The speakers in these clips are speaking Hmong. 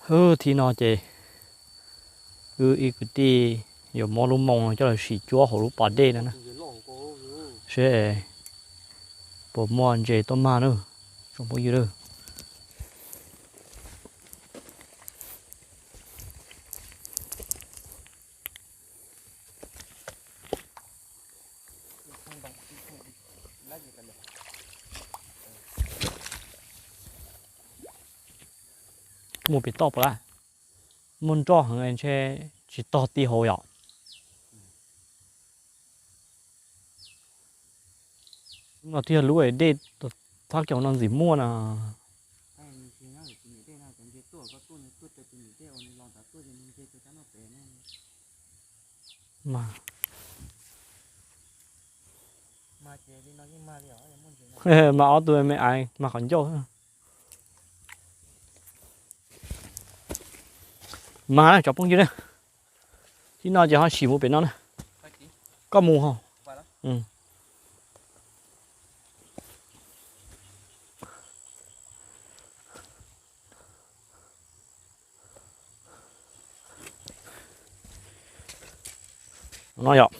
Thib no ces wb ib kwv tij yuav muab lub moo no coj los sim cuab hauv lub pas dej no na, seb puas muaj ntses tuaj mag na, tsoom phooj ywg. Mus pem toj puas lawm? Muaj nroj heev ntshe tsis tog ti hauv yom. No thiaj lub dej thab caum no ntxim muaj na. Mas ob tug me aiv mas qhov ncauj. Mas cov phooj ywg na, thib no ces ho sim mus pem no na. Koj mus ho. No yom.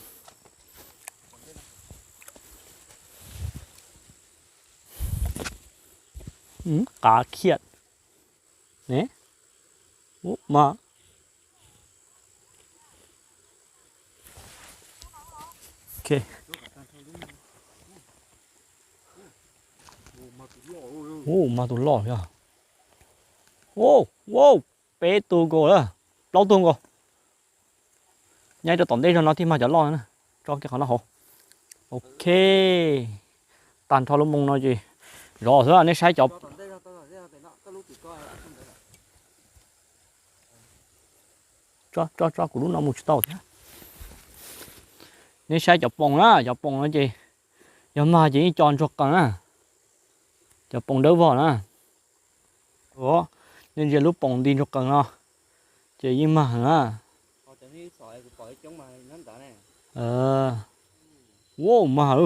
Qav khiam ne. Mas Ub, mag tus loj yog. Ub, ub, peb tug nkaus lawm, plaub tug nkaus. Nyob rau tom ntej zog no thiaj mag cov loj na. Tso kiag qhov no hauv. Ok. Tag nrho lub moo no ces zov xwb, nej saib cov, tso, tso kuv lub no mus tsis tau thiab. Nej saib cov poom na, cov poom no ces yog mag ces yeej co ntsuag qees na. Cov poom dawb vog na. Nej ntsia lub poom nti ntsuag qees no ces yeej mag na. Wow, mag,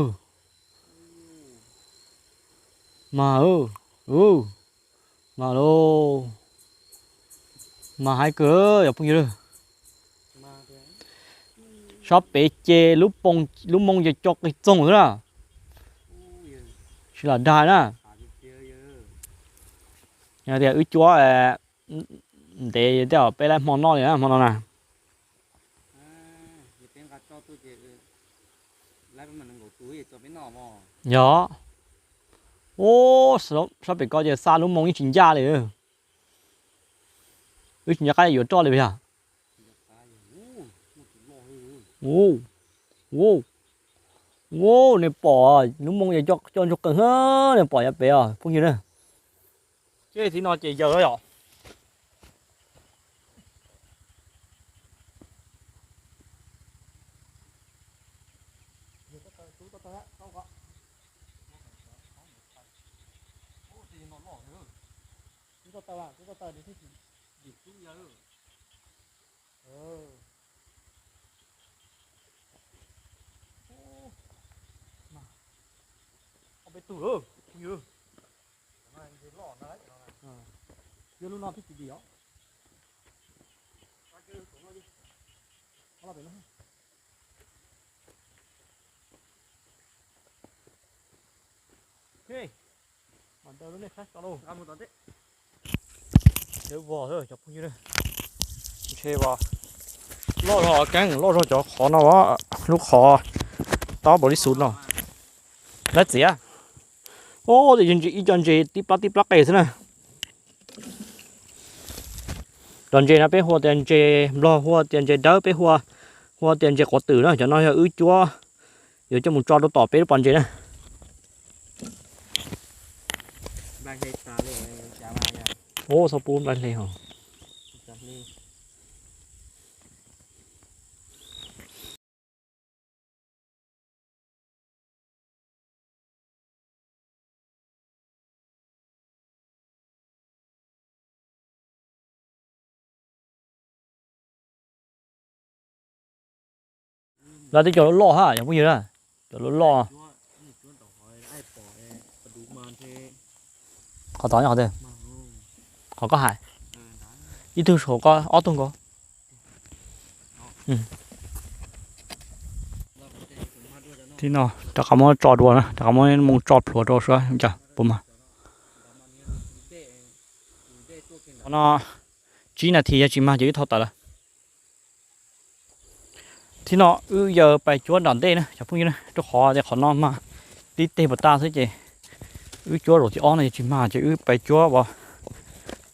mag, mag lauj. Mag haib kawg cov phooj ywg. Sab pem ces lub poom, lub moo ces co qis txoog xwb na. Tsis lam dag na. Yog tias wb cuab ntev thiab peb laib hmo noj li na hmo no na. Yog. Ub, sab pem ko ces xa lub moo yeej tsis ncaj li. Wb tsis nco qab yuav roj li yog. Ub, ub, nej pom lub moo ces co ntsuag qees, nej pom yav pem os phooj ywg na. Ces tib no ces yawg yom. Peb tug lawm, phooj ywg. Yog lub no twb tsis dim os. Dawb vog cov phooj ywg. Ntshe loj zog keeb loj zog cov qhov no, lub qhov tob npaum li xus no. Dab txiav. Ib co ntses tib plab tib plab qe xwb na. Cov ntses no peb hu tias ntses nplog, hu tias ntses dawb, peb hu tias ntses quav twm na. Cov no yog wb cuab yuav coj mus tso rau tom peb lub pas ntses na. Ub, txhob pub nplai hle hos. Lawv twb cov loj loj ha, cov phooj ywg na, cov loj loj. Qhov tod nyob qhov twg? Qhov koj hais. Ib tug saum ko, ob tug nkaus. Thib no rov qab muab tso dua na, rov qab muab moo tso plhuav rau saib puas mag. Qhov no tsib nas this yog tsis mag ces wb thau tawm lawm. Thib no wb yuav pais cuab nram ntej na cov phooj ywg na, rau qhov tias qhov no mas tib teg puas tag xwb ces wb cuab zaum thib ob no yog tsis mag ces wb pais cuab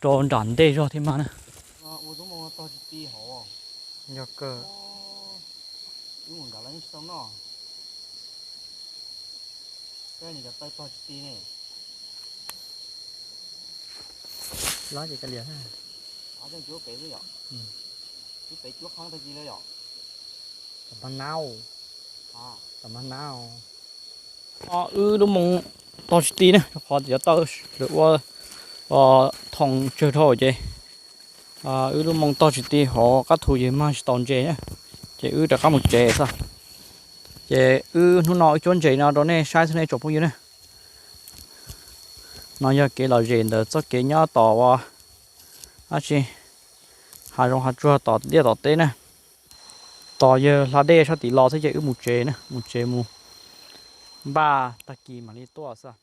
rau nram ntej zog thiaj mag na. Yog kawg. Lov ces kav liam. Tam mag nab, tam mag nab. Wb lub moo tog tsis ti na, rau qhov tias cov taw lawv ua thoo tsawg dhau ces wb lub moo tog tsis ti hauv qab thu ces mag tsis tau ntses na, ces wb rov qab mus tsev xwb. Ces wb hnub no wb cuab ntses no rau nej saib xwb nej tsoom phooj ywg na. No yog kev lom zem ntawm txoj kev nyob tom ua dab tsi, hav zoov hav tsuag tom liaj tom teb na. Tos yawg hla dej sab tim los thiab ces wb mus tsev na, mus tsev mus npaj tag kis mam li tuaj xwb.